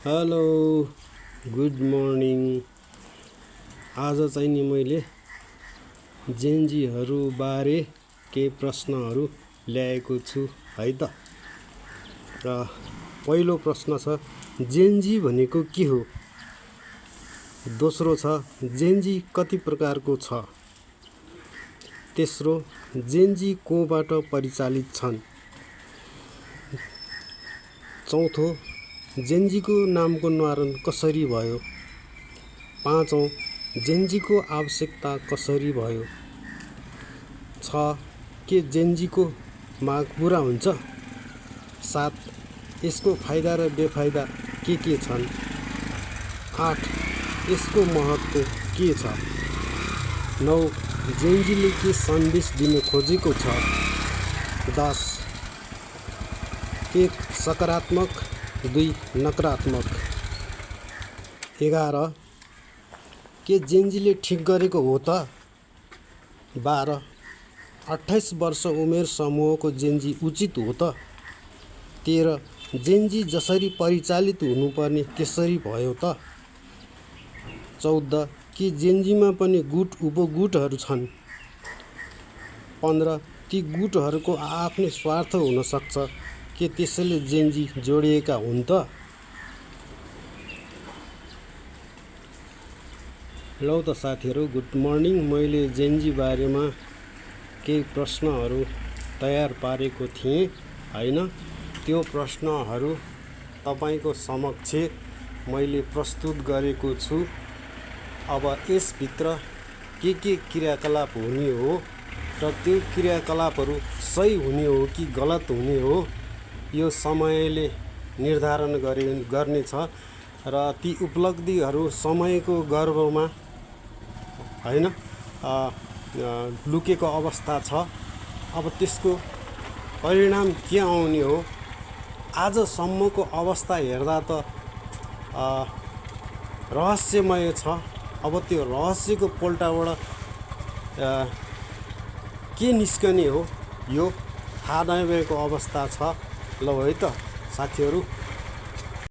Hello good morning. आज चाहिँ नि मैले जेनजीहरू बारे केही प्रश्नहरू ल्याएको छु है त। र पहिलो प्रश्न छ जेनजी भनेको के हो। दोस्रो छ जेनजी कति प्रकारको छ। तेस्रो जेनजी कोबाट परिचालित छन्। चौथो जेनजीको नामकरण कसरी भयो। पाँचौं जेनजीको आवश्यकता कसरी भयो। 6 के जेनजीको माग पुरा हुन्छ। 7 यसको फाइदा र बेफाइदा के छन्। 8 यसको महत्त्व के छ। 9 जेनजीले के सन्देश दिन खोजेको छ। 10 1 सकारात्मक 2 नकारात्मक। 11 के जेनजीले ठिक गरेको हो त। 12 28 वर्ष उमेर समूहको जेनजी उचित हो त। 13 जेनजी जसरी परिचालित हुनुपर्ने त्यसरी भयो त। 14 के जेनजीमा पनि गुट उपगुटहरू छन्। 15 ती गुटहरूको आफ्नै स्वार्थ हुन सक्छ के त्यसैले जेनजी जोडिएका हुन् त। लौ त साथीहरू गुड मर्निङ। मैले जेनजी बारेमा केही प्रश्नहरू तयार पारेको थिएँ हैन। त्यो प्रश्नहरू तपाईको समक्ष मैले प्रस्तुत गरेको छु। अब यसभित्र के क्रियाकलाप हुने हो र त्यो क्रियाकलापहरू सही हुने हो कि गलत हुने हो यो समयले निर्धारण गर्नेछ र ती उपलब्धिहरू समयको गर्भमा हैन लुकेको अवस्था छ। अब त्यसको परिणाम के आउने हो। आजसम्मको अवस्था हेर्दा त रहस्यमय छ। अब त्यो रहस्यको पोल्टाबाट के निस्कने हो यो थाहा नभएको अवस्था छ। ल है त साथीहरू